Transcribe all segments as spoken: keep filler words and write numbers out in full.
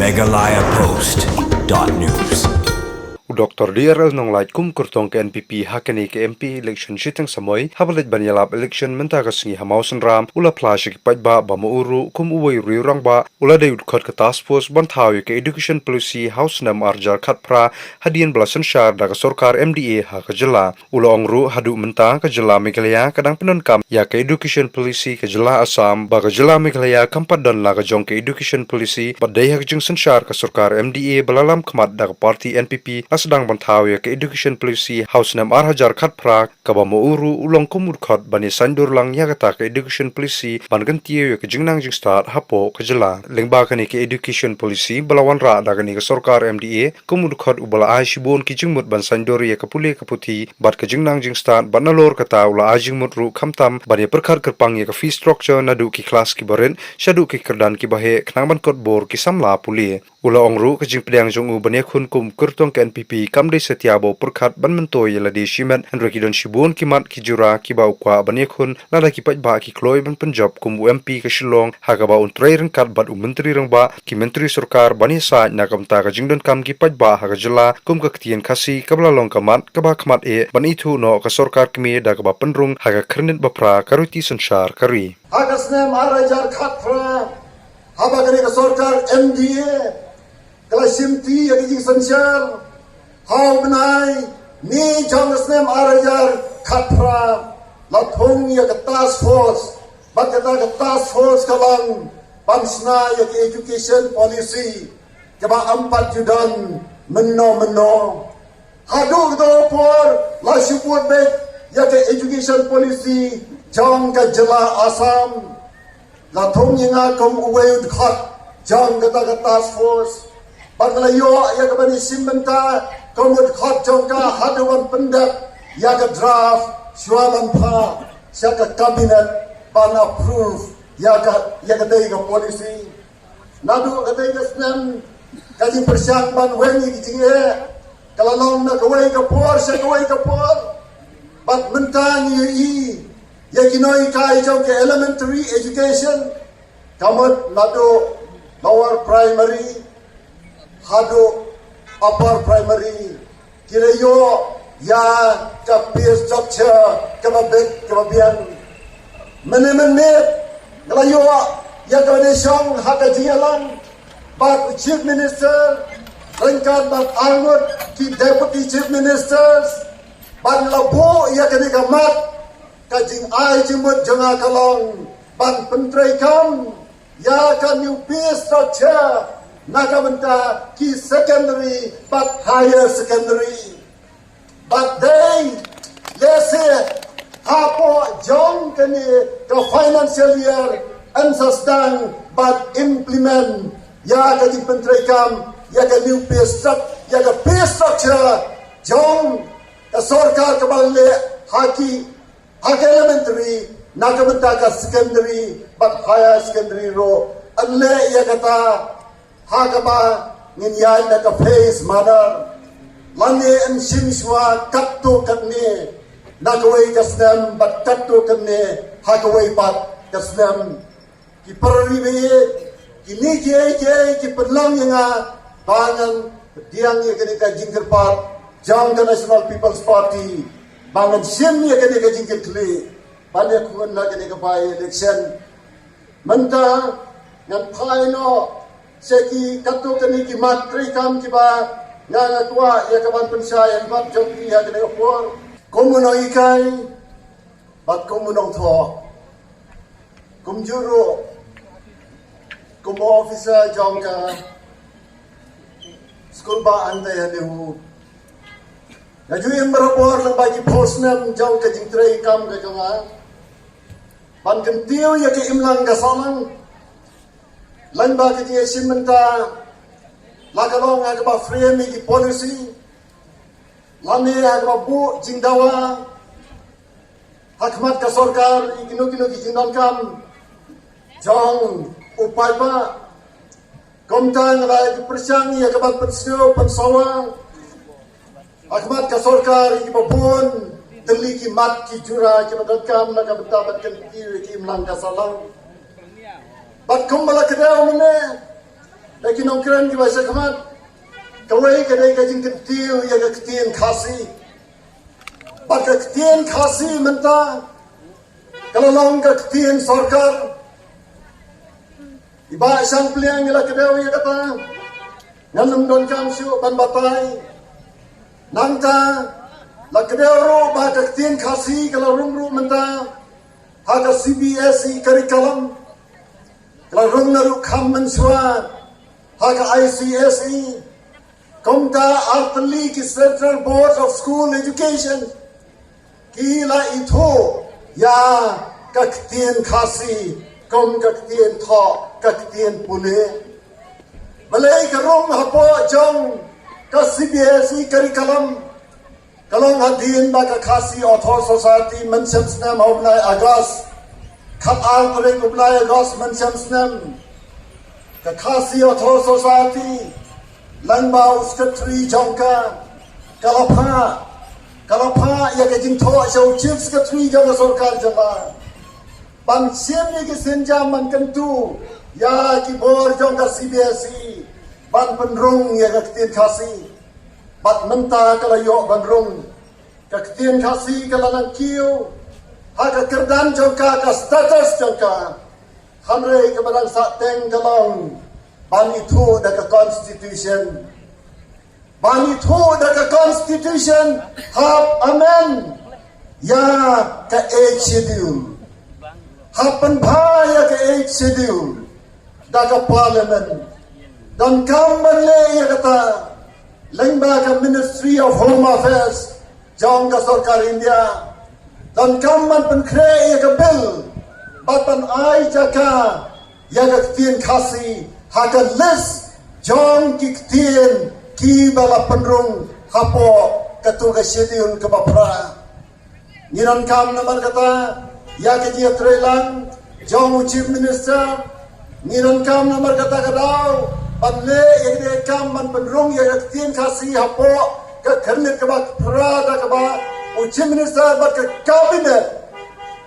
Meghalaya Post dot news. U Doctor D R L Nonglait kum kyrtong ka N P P ha kane ka M P election shiteng samoi, haba leit ban ïalap election mynta ka sngi ha Mawsynram, u la phla sha ki paidbah ba ma u ruh kum uwei u rangbah u la dei u dkhot ka task force ban thaw ïa ka education policy ha u snem ar hajar khatphra, hadien ba la synshar da ka sorkar M D A ha ka jylla. U la ong ruh haduh mynta ka jylla Meghalaya ka dang pyndonkam ïa ka education policy ka jylla Assam, ba ka jylla Meghalaya kam pat don la ka jong ka education policy, bad dei ha ka jingsynshar ka sorkar M D A ba la lam khmat da ka party N P P la sdang ban thaw ïa ka education policy ha u snem ar hajar khatphra, kaba ma u ruh u long kum u dkhot ban ïa saiñdur lang ïa kata ka education policy ban kyntiew ïa ka jingnang jingstad hapoh ka jylla. Lyngba kane ka education policy ba la wanrah da kane ka sorkar M D A, kum u dkhot uba la ai shibun ki jingmut ban saiñdur ïa ka pule ka puthi bad ka jingnang jingstad, bad nalor kata u la ai jingmut ruh khamtam ban ïa pyrkhat kyrpang ïa ka fee structure naduh ki klas kiba rit shaduh ki kyrdan kiba heh, khnang ban kot bor ki samla pule. U la ong ruh ka jingpdiang jong u ban ïakhun kum kyrtong ka N P P kam dei satia ba u pyrkhat ban myntoi ïa lade shimet, hynrei ki don shibun ki mat ki jura kiba u kwah ban ïakhun, lada ki paidbah ki kloi ban pynjop kum u M P ka Shillong, ha kaba un trei ryngkat bad u Myntri Rangbah, ki Myntri Sorkar ban ïasaid na ka bynta ka jingdonkam ki paidbah ha ka jylla, kum ka ktien Khasi kaba la long ka mat kaba khmat eh ban ithuh noh ka sorkar kmie da kaba pynrung ha ka khyrnit ba phra ka riti synshar ka ri. Ha ka snem ar hajar khatphra, haba kane ka sorkar M D A ka la shimti ïa ka jingsynshar, ha u bnai May jong ka snem ar hajar khatphra, la thung ïa ka task force, bad kata ka task force ka long ban shna ïa ka education policy kaba ym pat ju don mynno mynno. Haduh kato ka por la shu bud beit ïa ka education policy jong ka jylla Assam. La thung ïa nga kum uwei u dkhot jong kata ka task force, bad la ïoh ïa ka ban ïashim bynta kum u dkhot jong ka haduh ban pyndep ïa ka draft shuwa ban phah sha ka cabinet ban approve ïa ka, ïa katei ka policy. Naduh katei ka snem ka jingpyrshang ban weng ïa ki jingeh ka la long na kawei ka por sha kawei ka por. Bad mynta ngi ïohi ïa ki nonghikai jong ka elementary education, ka mut naduh lower primary haduh upper primary, ki la ïoh ïa ka pay structure kaba bit kaba biang. Mynne mynmiet nga la ïoh ïa ka ban ïashong ha ka jingïalang bad u Chief Minister ryngkat bad arngut ki Deputy Chief Ministers, bad nga la buh ïa kane ka mat. Ka jingai jingmut jong nga ka long ban pyntreikam ïa ka new pay structure na ka bynta ki secondary bad higher secondary. Bad dei lehse hapoh jong kane ka financial year yn sa sdang ban implement ïa ka jingpyntreikam ïa ka new pay structure, ïa ka pay structure jong ka sorkar kaba leh ha ki, ha ka elementary, na ka bynta ka secondary bad higher secondary ruh. Yn leh ïa kata ha kaba ngin ïaid na ka phase manner, lane yn shim shuwa katto katne na kawei ka snem bad katto katne ha kawei pat ka snem. Ki para ri ba ïeit, kine kiei kiei ki pynlong ïa nga ba ngan pdiang ïa kane ka jingkyrpad jong ka National People's Party ba ngan shim ïa kane ka jingkyrkhlieh ban ïakhun ha kane ka by election. Mynta ngan phai noh sha ki katto katne ki mat treikam kiba nga nga kwah ïa ka ban pynshai ïa ka mat jong ki ha kane ka por. Kum u nonghikai bad kum u nongthoh, kumjuh ruh kum u officer jong ka skul bah Antaiyah Nehu, nga ju im barabor lyngba ki phew snem jong ka jingtrei kam ka jong nga ban kyntiew ïa ka imlang ka sahlang. Lyngba ka jingïashim bynta, la ka long ha kaba frame ïa ki policy, lane ha kaba buh jingdawa ha khmat ka sorkar ïa kino kino ki jingdonkam jong u paidbah. Kumta nga la ïa pyrshang ïa ka ban pynsngew pynsawa ha khmat ka sorkar ïa kiba bun tylli ki mat ki jura kiba donkam na ka bynta ban kyntiew ïa ka imlang ka sahlang. Bad kumba la kdew mynne, Nongkren kiba sha khmat, kawei ka dei ka jingkyntiew ïa ka ktien Khasi. Bad ka ktien Khasi mynta ka la long ka ktien sorkar. I Bah Shangpliang i la kdew ïa kata, ngan ym donkam shuh ban batai. Nangta la kdew ruh ba ka ktien Khasi ka la rung ruh mynta ha ka C B S E curriculum. Ka la rung na ruh kham mynshuwa ha ka I C S E. Kumta artylli ki Central Board of School Education ki la ithuh ïa ka ktien Khasi kum ka ktien thoh, ka ktien pule. Balei ka rung hapoh jong ka C B S E curriculum? Ka long hadien ba ka Khasi Author Society mynshem snem ha u bnai August, khatar tarik u bnai August mynshem snem, ka Khasi Author Society lyngba u secretary jong ka, ka la phah, ka la phah ïa ka jingthoh sha u chief secretary jong ka sorkar jylla ban shim ïa ki sienjam ban kyntu ïa ki bor jong ka C B S E ban pynrung ïa ka ktien Khasi. Bad mynta ka la ïoh ban rung. Ka ktien Khasi ka la nang kiew ha ka kyrdan jong ka, ka status jong ka. Hynrei kaba dang sahteng ka long ban ithuh da ka constitution. Ban ithuh da ka constitution hap amend ïa ka Eighth Schedule. Hap pynbha ïa ka Eighth Schedule da ka parliament. Donkam ban leh ïa kata lyngba ka Ministry of Home Affairs jong ka sorkar India. Donkam ban pynkhreh ïa ka bill bad ban ai jaka ïa ka ktien Khasi ha ka list jong ki ktien kiba la pynrung hapoh katu ka schedule kaba phra. Ngi donkam namar kata ïa ka jingïatreilang jong u Chief Minister. Ngi donkam namar kata ka daw ban leh ïa ka kam ban pynrung ïa ka ktien Khasi hapoh ka khyrnit kaba phra da kaba u Chief Minister bad ka cabinet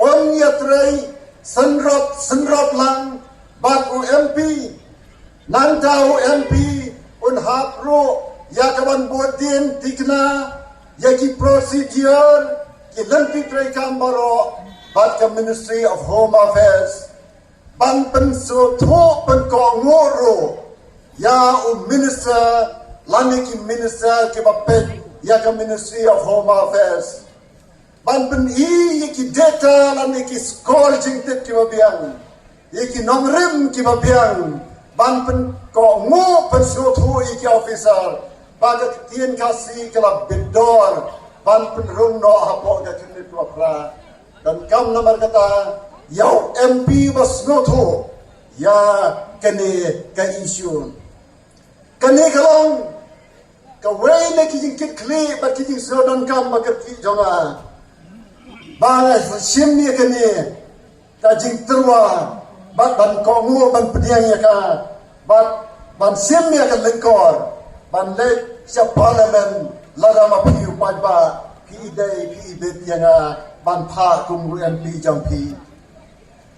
un ïatrei synrop synrop lang bad u M P. Nangta u M P un hap ruh ïa ka ban bud dien thikna ïa ki procedure, ki lynti treikam baroh bad ka Ministry of Home Affairs ban pynsngewthuh pynkohnguh ruh ïa u minister lane ki minister kiba peit ïa ka Ministry of Home Affairs. Ban pyni ïa ki data lane ki score jingtip kiba biang, ïa ki nongrim kiba biang, ban pynkohnguh pynsngewthuh ïa ki officer ba ka ktien Khasi ka la bit dor ban pynrung noh hapoh ka khyrnit kaba phra. Donkam namar kata ïa u M P ba sngewthuh ïa kane ka issue. Kane ka long kawei na ki jingkitkhlieh bad ki jingsngew donkam ba kyrkieh jong nga ba nga shim ïa kane ka jingtyrwa bad ban kohnguh ban pdiang ïa ka bad ban shim ïa ka lyngkor ban leit sha parliament lada ma phi u paidbah phi dei phi bit ïa nga ban phah kum u M P jong phi.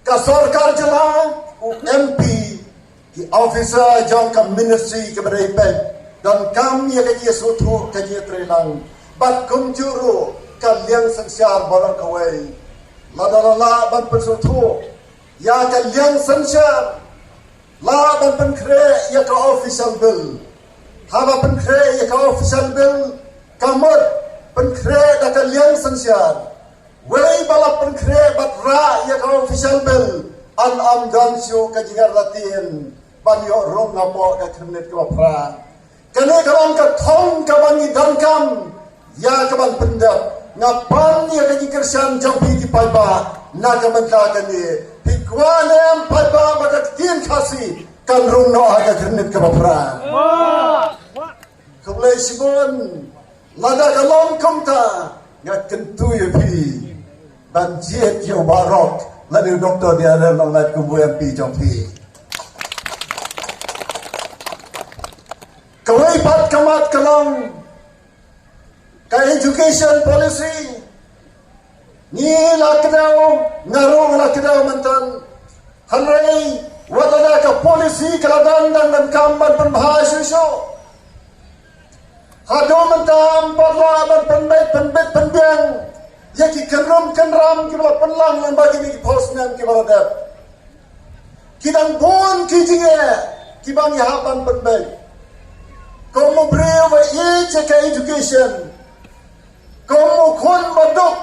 Ka sorkar jylla, u M P, ki officer jong ka ministry kiba dei peit donkam ïa ka jingïasngewthuh ka jingïatreilang bad kumjuh ruh ka liang synshar baroh kawei. Lada la lah ban pynsngewthuh ïa ka liang synshar, lah ban pynkhreh ïa ka official bill. Haba pynkhreh ïa ka official bill ka mut pynkhreh da ka liang synshar. Wei ba la pynkhreh bad rah ïa ka official bill, yn ym don shuh ka jingïaratien ban ïoh rung hapoh ka khyrnit kaba phra. Kane ka long ka thong kaba ngi donkam ïa ka ban pyndep. Nga pan ïa ka jingkyrshan jong phi ki paidbah na ka bynta kane. Phi kwah ne em paidbah ba ka ktien Khasi kan rung noh ha ka khyrnit kaba phra. Khublei shibun. Lada ka long kumta nga kyntu ïa phi ban jied ïa u Bah Rock lane u Doctor D R L Nonglait kum u M P jong phi. Kawei pat ka mat ka long ka education policy. Ngi la kdew, nga ruh nga la kdew mynta. Hynrei Wat lada ka policy ka la dang dang donkam ban pynbha shuh shuh. Haduh mynta ym pat lah ban pynbeit pynbeit pynbiang ïa ki kynrum kynram kiba la pynlang lyngba kine ki por snem kiba la dep. Ki dang bun ki jingeh kiba ngi hap ban pynbeit. Kum u briew ba ïeit ïa ka education, kum u khun ba duk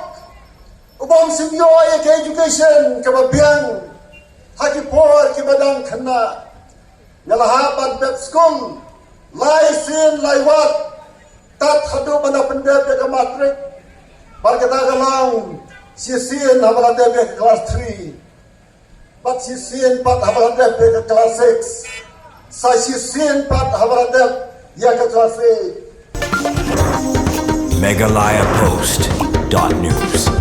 u bym shym ïoh ïa ka education kaba biang ha ki por kiba dang khynnah. Nga la hap ban pep skul lai sien lai wat tad haduh ban da pyndep ïa ka matrik. Bad kata ka long shisien haba la dep ïa ka class three, bad shisien pat haba la dep ïa ka class six, sa shisien pat haba la dep ïa ka class eight. Meghalaya Post dot news.